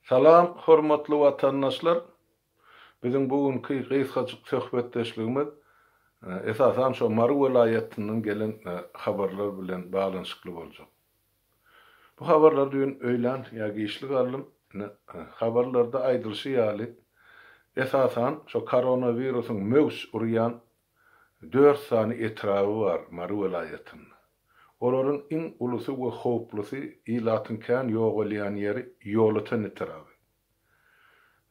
Salam hormatly watandaşlar! Biziň bu günki gysgajyk söhbetdeşligimiz esasan şo Mary welaýatyndan gelen habarlar bilen baglanyşykly boljak. Bu habarlary düýn öýlän ýa giçlik aldym. Ine, habarlarda aýdylyşy ýaly, esasan şo koronawirusyň möwç urýan dört sany etraby bar Mary welaýatynda. Olaryň iň ulusy we howplusy, ilatyň kän ýogalýan ýeri Ýolöten etraby.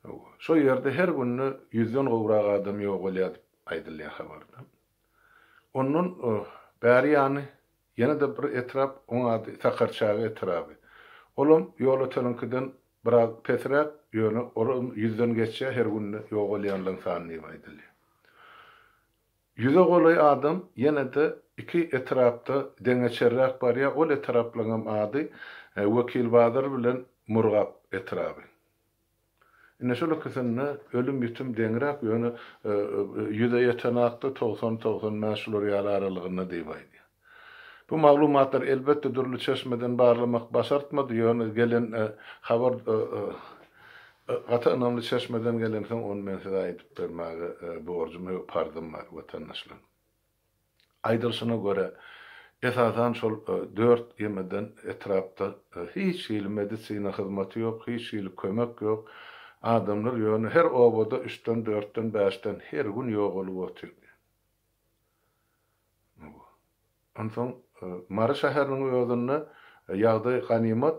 Hawa, şo ýerde her günde ýüzden gowrak adam ýogalýar diýip aýdylýar habarda. Ondan bäri ýany ýene-de bir etrap, oň ady Sakarçäge etraby. Olam Ýolöteniňkiden biraz pesräk, ýöne olam ýüzden geçýär her günde ýogalýanlaryň sany diýip aýdylýar. Ýüze golaý adam ýene-de iki etrapda deňeçerräk barýar, ol etraplaryňam ady Wekilbazar bilen Murgap etraby. Ine şol ikisinde ölüm-ýitim deňräk, ýöne ýüze ýetenakda 90, 95 şular ýaly aralygynda diýip aýdýar. Bu maglumatlary elbetde dürli çeşmeden barlamak başartmady, ýöne gelen habar gaty ynamly çeşmeden gelensoň ony men size aýdyp bermäge borjum we parzym bar watandaşlar. Aýdylyşyna görä, esasan şol dört ýemeden etrapda hiç hili medisina hyzmaty ýok, hiç hili kömek ýok. Adamlar ýöne her obada üçden, dörtden, bäşden her gün ýogalyp otyr. Onsoň Mary şäheriniň özünde ýagdaý ganymat.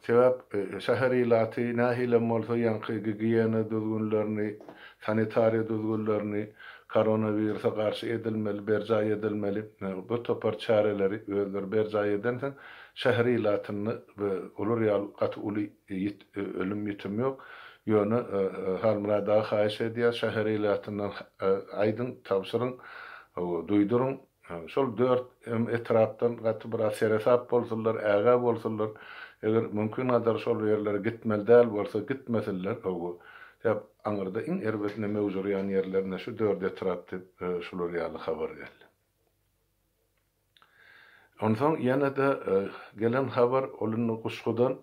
Sebäp şäher ilaty nähilem bolsa ýaňky gigiýena düzgünlerini, sanitariýa düzgünlerini, koronawirusa garşy edilmeli, berjaý edilmeli bir topar çäreleri özleri berjaý edensoň, şäher ilatynda olar ýaly gaty uly ölüm-ýitim ýok. Ýöne Halmyrat aga haýyş edýär, şäher ilatyndan aýdyň, tabşyryň, duýduryň. Şol dört etrapdan gaty biraz seresap bolsunlar, ägä bolsunlar. Eger mümkingadar şol ýerlere gitmeli däl bolsa, gitmesinler. Sebäp aňyrda iň erbet neme ujurýan ýerlerinde şu dört etrap diýip, şular ýaly habar geldi. Onsoň ýene-de gelen habar, ol indi Guşgudan,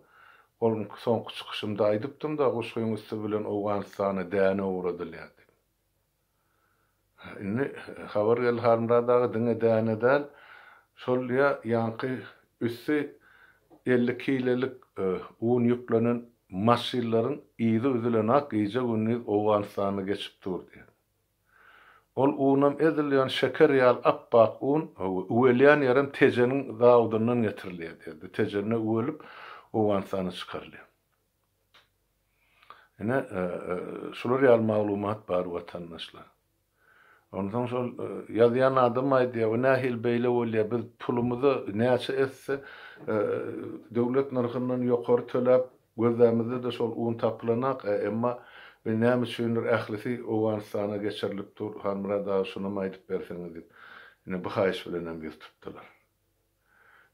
ol soňky çykyşymda aýdypdym-da, Guşgyň üsti bilen Owganystana däne ugradylýar diýip. Indi habar geldi, Halmyrat aga, diňe däne däl, şol ýa ýaňky üsti 50 kilelik un ýüklenen maşynlaryň yzy üzülenak, gije-gündiz Owganystana geçip dur diýýär. Ol unam edil ýan şeker ýaly appak un, üwelýän ýerem Tejeniň zawodyndan getirilýär diýdi. Tejende üwelip, Owganystana çykarylýar. Ine, şular ýaly maglumat bar watandaşlar. Onsoň şol ýazýan adam aýdýar, o nähili beýle bolýar, biz pulumyzy näçe etse döwlet nyrhyndan ýokary töläp Gözlämizde-de şol un tapylanak, emma bi näme üçindir ählisi Owganystana geçirilip dur, Halmyrat aga şunam aýdyp berseňiz diýip, ine bu haýyş bilenem ýüz tutdular.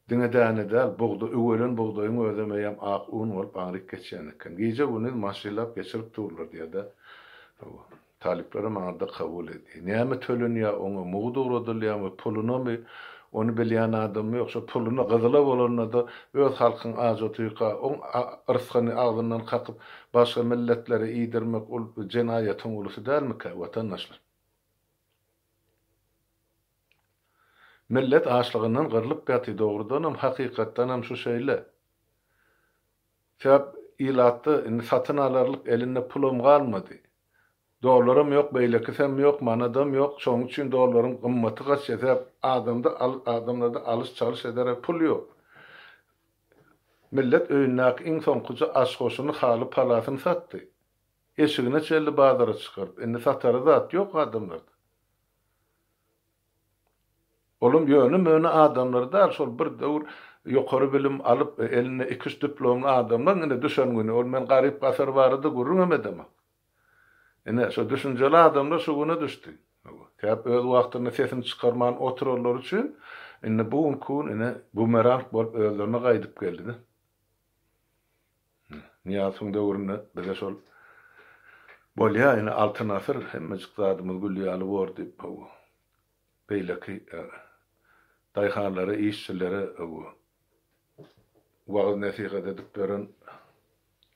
Diňe däne däl, bugda, üwelen bugdaýyň özem eýýäm ak un bolup aňryk geçýän eken. Gije-gündiz maşynlap geçirip durlar diýýär-de. Hawa. Talyplaram aňyrda kabul edýär. Näme tölenýär oňa, mugt ugradylýarmy, pulunamy, ony bilýän adam ýok. Şo puluna gyzyla bolanda-da öz halkyň aç otyrka, oň yrsgyny agzyndan kakyp, başga milletlere iýdirmek ol jenaýatyň ulusy dälmikä, watandaşlar? Millet açlygyndan gyrlyp ýatyr, dogrudanam, hakykatdanam şu şeýle. Sebäp ilatda indi satyn alarlyk elinde pulam galmady. Dollaram ýok, beýlekisem ýok, manadam ýok, şonuň üçin dollaryň gymmaty gaçýar. Sebäp adamda adamlarda alyş-çalyş edere pul ýok. Millet öýündäki iň soňkuja aş-goşuny, haly-palasyny satdy. Eşigine çenli bazara çykaryp. Indi satara zat ýok adamlarda. Olam ýöne-möne adamlar däl, şol bir döwür ýokary bilim alyp, elinde iki-üç diplomly adamlaryň ine düşen güni, ol men garyp-gasar barada gürrüňem edemok. Ine, şo düşünjeli adamlar şu güne düşdi. Sebäp öz wagtynda sesini çykarman oturanlary üçin, indi bu günki gün ine bumerang bolup özlerine gaýdyp geldi-de. Nyýazowyň döwründe bize şol bolýa ine Altyn asyr hemmejik zadymyz gül ýaly bor diýip hawa beýleki daýhanlara işçilere hawa wagyz nesihat edip ýören.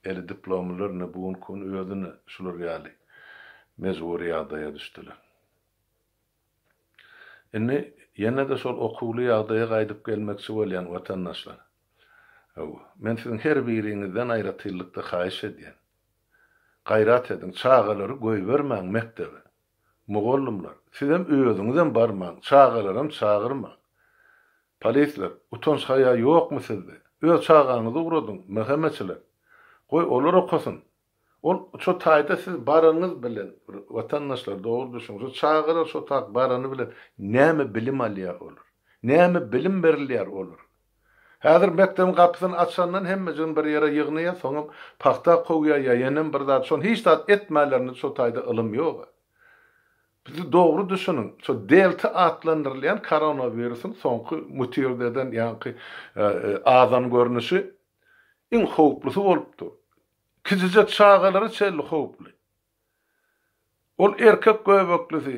Eli diplomlylar ine bu günki gün özüne şular ýaly mejbury ýagdaýa düşdüler. Indi ýene-de şol okuwly ýagdaýa gaýdyp gelmekçi bolýan watandaşlar. Hawa, men siziň her biriňizden aýratynlykda haýyş edýän. Gaýrat ediň, çagalary goýbermäň mekdebe. Mugallymlar, sizem özüňizem barmaň, çagalaram çagyrmaň. Polisler, utanç-haýa ýokmy sizde? Öz çagaňyzy ugradyň, MHM-çiler. Goý, olar okasyn. Ol şo taýda siz baranyňyz bilen, watandaşlar dogry düşüniň, şo çagalar şo tak barany bilen näme bilim alýar olar? Näme bilim berilýär olara? Häzir mekdebiň gapysyny açandan hemmejigini bir ýere ýygnaýar, soňam pagta kowýar ýa ýenem bir zat, şony hiç zat etmänlerinde şo taýda ylym ýog-a. Bizi dogry düşüniň, şo delta atlandyrylýan koronawirusyň soňky mutirde eden ýaňky azan görnüşi iň howplusy bolup dur. Kiçijek çagalara çenli howply. Ol erkek göbeklisi,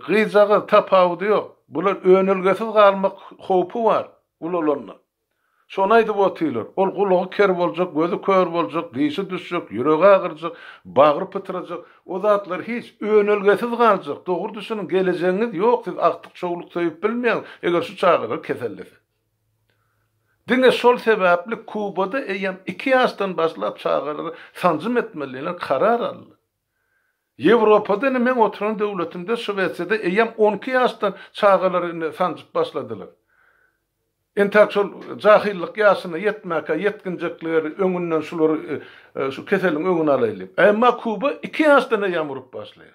gyzjagaz tapawudy ýok. Bular önelgesiz galmak howpy bar ulalanda. Şony aýdyp otyrlar. Ol gulagy ker boljak, gözi kör boljak, dişi düşjek, ýüregi agyrjak, bagry pytrajak. O zatlar hiç. Önelgesiz galjak. Dogry düşüniň, gelejegiňiz ýok, siz agtyk-çowluk söýüp bilmeýäňiz, eger şu çagalar kesellese. Diňe şol sebäpli Kubada eýýäm iki ýaşdan başlap çagalara sanjym etmelidigine karar aldy. Ýewropada indi meň oturan döwletimde Şwesiýada eýýäm 12 ýaşdan çagalary indi sanjyp başladylar. Entäk şol jahyllyk ýaşyna ýetmäkä ýetginjekleri öňünden şulary şu keseliň öňüni alaýly. Emma Kuba iki ýaşdan eýýäm urup başlaýar.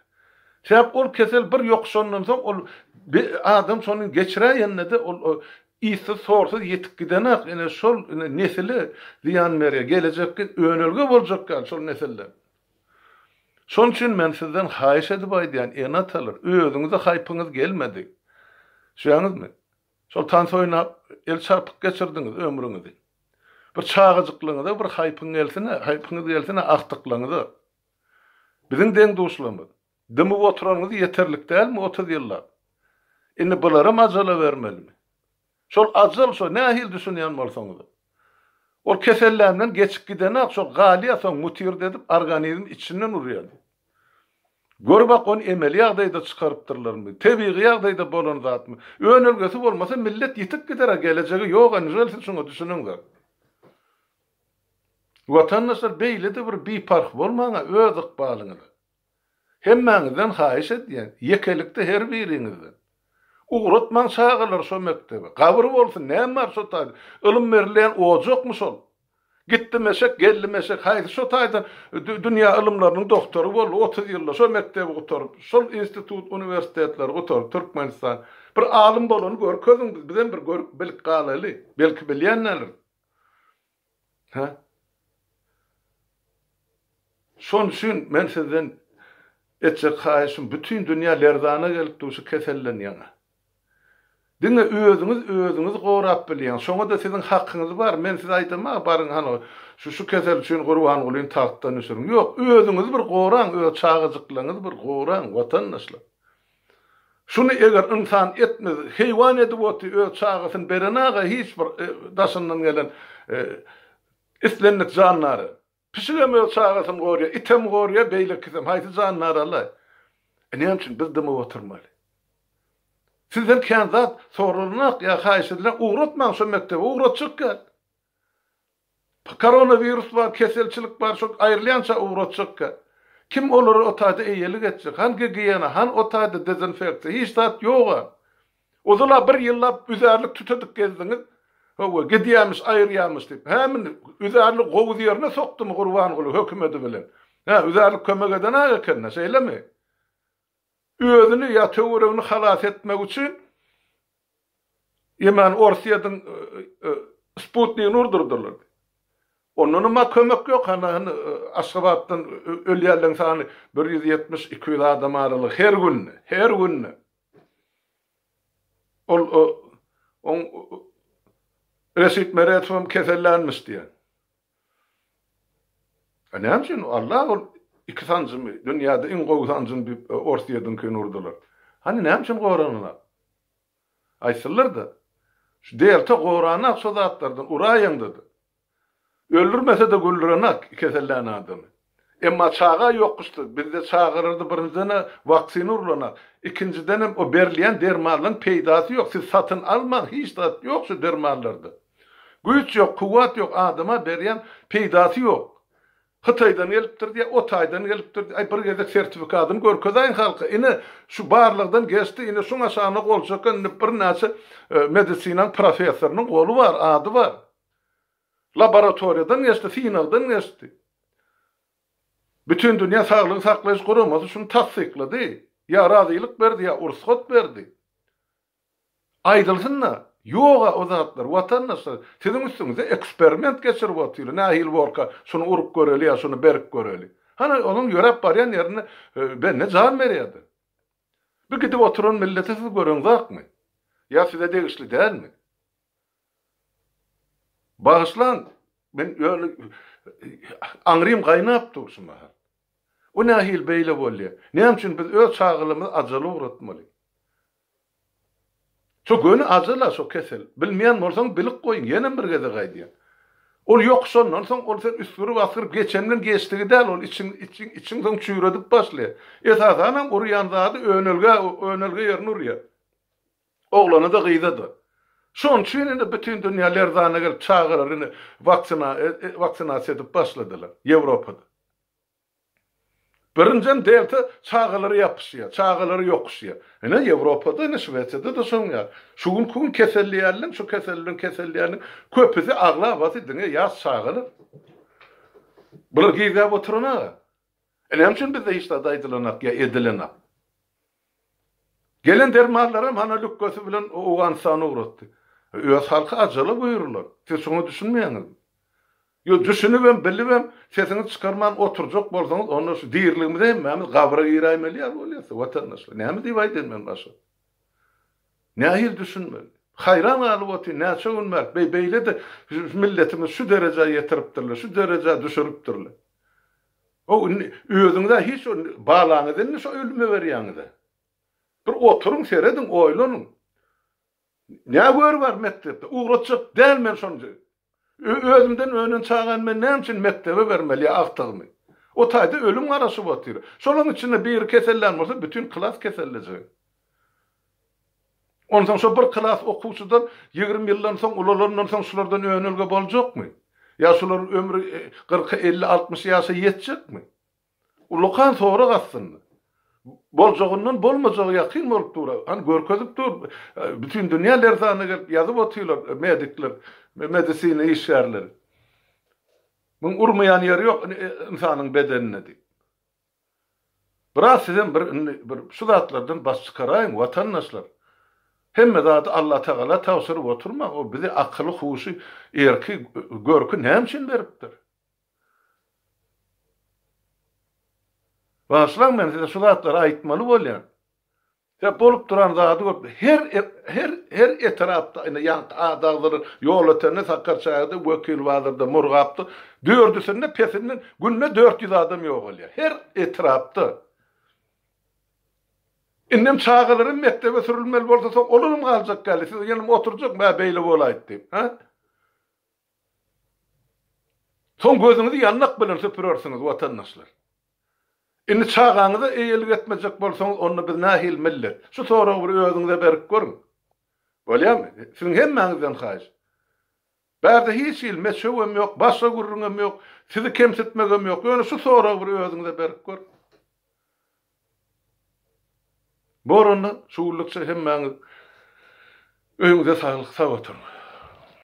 Sebäp ol kesel bir ýokuşandan soň ol adam şony geçiräýende-de ol yzsyz-sorsuz ýetip gidenak, ine şol ine nesile zyýan berýär, gelejekki önelge boljak ýaly şol nesilden. Şonuň üçin men sizden haýyş edip aýdýan, ene-atalar, özüňize haýpyňyz gelmedi. Düşýäňizmi? Şol tans oýnap, el çarpyk geçirdiňiz ömrüňizi. Bir çagajyklygyňyza bir haýpyň gelsine, haýpyňyz gelsine agtyklaryňyza. Biziň deň-duşlarymyz. Dymyp oturanyňyz ýeterlik dälmi 30 ýyllap? Indi bularam ajala bermelimi? Şol ajal şo nähili düşünýän bolsaňyzam. Ol keselländen geçip gidenak şo galýa soň mutird edip organizm içinden urýa. Gör bak ony emeli ýagdaýda çykarypdyrlarmy, tebigy ýagdaýda bolan zatmy? Önelgesi bolmasa millet ýitip gider-a gelejegi ýog-a nžel siz şuňa düşüniňzä. Watandaşlar beýle-de bir biparh bolmaň-a öz ykbalyňyza. Hemmäňizden haýyş edýän, ýekelikde her biriňizden. Ugratmaň çagalary şo mekdebe. Gabyr bolsun, näme bar şo taýda? Ylym berilýän ojakmy şol? Gitdim eşek, geldim eşek, haýsy şo taýdan dünýä ylymlarynyň doktory boldy, 30 ýylda şo mekdebi gutaryp, şol institut, uniwersitetleri gutaryp Türkmenistan. Bir alym bolany görkeziň biz, bizem bir görüp bilip galaly. Belki bilýän däldiris. Hä? Şonuň üçin men sizden etjek haýyşym, bütin dünýä lerzana gelip dur şu keselden ýaňa. Diňe özüňiz özüňizi gorap bilýäňiz. Şoňa-da siziň hakyňyz bar. Men size aýdamok, baryň hany şu şu kesel üçin Gurbangulyny tagtdan düşüriň. Ýok, özüňizi bir goraň, öz çagajyklaryňyzy bir goraň, watandaşlar. Şuny eger ynsan etmez, heýwan edip oty öz çagasyny berenaga hiç bir daşyndan gelen islendik jandary. Pişigem öz çagasyny gorýar, item gorýar, beýlekisem, haýsy jandar alaý. E näme üçin biz dymyp oturmaly? Sizden kän zat soralynak ýa haýyş edilen ugratmaň şo mekdebe, ugratjak gel. Koronawirus bar, keselçilik bar, şol aýrylýança ugratjakka. Kim olara o taýda eýelik etjek? Han gigiýena, han o taýda dezinfeksiýa, hiç zat ýog-a. Ozal-a bir ýyllap üzärlik tütedip gezdiňiz. Hawa, gidýämiş, aýyrýamyş diýip. Hä, indi üzärlik gowuz ýerine sokdumy Gurbanguly hökümedi bilen? Hä, üzärlik kömek eden-ak eken-dä, şeýlemi? Özüni ýa töweregini halas etmek üçin Ýemen Orsýetiň sputnigini urdurdylar. Ondanam-a kömek ýok, hany hany Aşgabatdan ölýänleň sany 170, 200 adam aralygy her günde, her günde. Ol oň Reşit Meredowam kesellänmiş diýýär. A näme üçin Allah ol iki sanjymy, dünýäde iň gowy sanjym diýip Orsýetiňkini urdular. Hany näme üçin goranylar? Aýtsynlar-da. Şu delta goranak şo zatlardan uraýaňda-da. Öldürmese-de güldürenak kesellän adamy. Emma çaga ýokuşdy. Bizde çagalarda birinjiden-ä waksina urlanak. Ikinjidenem o berilýän dermanlaryň peýdasy ýok. Siz satyn almaň, hiç zat ýok şu dermanlarda. Güýç ýok, kuwwat ýok, adama berýän peýdasy ýok. Hytaýdan gelipdir diýýär, o taýdan gelipdir diýýär. Aý bir gezek sertifikadyny görkezäýiň halka. Ine, şu barlagdan geçdi, ine şuň aşagyna gol çeken indi birnäçe medisinaň professorynyň goly bar, ady bar. Laboratoriýadan geçdi, synagdan geçdi. Bütindünýä Saglygy Saklaýyş Guramasy şuny tassyklady. Ýa razylyk berdi, ýa ursgat berdi. Aýdylsyn-da, ýog-a o zatlar, watandaşlar, siziň üstüňize eksperiment geçirip otyrlar, nähili borka, şuny urup göreli ýa şuny berip göreli. Hany, onuň ýöräp barýan ýerinde bende jan berýärdi. Bu gidip oturan milleti siz göreňzakmy? Ýa size degişli dälmi? Bagyşlaň, men ýöne aňrym gaýnap dur şu mahal. O nähili beýle bolýar? Näme üçin biz öz çagalarymyzy ajala ugratmaly? Şo göni ajal-a şo kesel. Bilmeýän bolsaň bilip goýuň, ýenem bir gezek aýdýan. Ol ýokuşandan soň ol sen üsgürip-asgyryp geçen bilen geçdigi däl, ol içiň, içiň, içiň soň çüýredip başlaýar. Esasanam urýan zady önelge, önelge ýerini urýar. Oglana-da, gyza-da. Şonuň üçin indi bütin dünýä lerzana gelip çagalary indi waksina, waksinasiýa edip başladylar Ýewropada. Birinjem delta çagalara ýapyşýar, çagalara ýokuşýar. Ine Ýewropada, ine Şwesiýada-da şoň ýaly. Şu günki gün keselleýänleň, şu kesel bilen keselleýänleň köpüsi aglabasy diňe ýaş çagalar. Bular gizläp oturan-a. E näme üçin bizde hiç zat aýdylanak ýa edilenak? Gelen dermanlaram hana lükgesi bilen Owganystana ugratdy. Öz halky ajala buýrular. Siz şuňa düşünmeýäňizmi? Ýok, düşünibem, bilibem sesiňizi çykarman oturjak bolsaňyz, onda şu diriligimize hemmämiz gabra giräýmeli ýaly bolýas, watandaşlar. Näme diýip aýdaýyn men başga? Nähili düşünmeli? Haýran galyp otyryn, näçe gün bäri, beý, beýle-de milletimizi şu derejä ýetiripdirler, şu derejä düşüripdirler. O indi özüňiz-ä hiç balaňyzy indi şo ölüme berýäňiz-ä. Bir oturyň, serediň, oýlanyň. Nä göri bar mekdepde? Ugratjak däl men şony. Özümden önen çagany men näme üçin mekdebe bermeli ýa agtygymy? O taýda ölüm garaşyp otyr. Şolaryň içinde biri kesellän bolsa bütin klas kesellejek. Onsoň şo bir klas okuwçydan 20 ýyldan soň ulalandan soň şulardan önelge boljakmy? Ýa şularyň ömri kyrka, 50, 60 ýaşa ýetjekmi? Ullakan sorag aslynda. Boljagyndan bolmajagy ýakyn bolup dur. Hany görkezip dur. Bütin dünýä lerzana gelip ýazyp otyrlar medikler, medisina işgärleri. Muň urmaýan ýeri ýok ynsanyň bedeninde diýip. Biraz sizem bir indi bir şu zatlardan baş çykaraýyň watandaşlar. Hemme zady Allatagala tabşyryp oturmaň. O bize akyly, huşy, erki, görki näme üçin beripdir? Bagyşlaň men size şu zatlary aýtmaly bolýan. Sebäp bolup duran zady görüp her her her etrapda ine ýaňky ady agzalan Ýolötende, Sakarçägede, Wekilbazarda, Murgapda dördüsinde pesinden günde 400 adam ýogalýar. Her etrapda. Indem çagalaram mekdebe sürülmeli bolsa soň olaram galjak ýaly. Siz ýenem oturjak bä beýle bolaýdy diýip, hä? Soň gözüňizi ýandak bilen süpürersiňiz, watandaşlar. Indi çagaňyza eýelik etmejek bolsaňyz, onda biz nähili millet? Şu soragy bir özüňize berip görüň. Bolýarmy? Siziň hemmäňizden haýyş. Bärde hiç hili meçewem ýok, başga gürrüňem ýok, sizi kemsitmegem ýok. Ýöne şu soragy bir özüňize berip görüň. Bor onda, şu günlükçe hemmäňiz öýüňize saglyk, sag oturyň.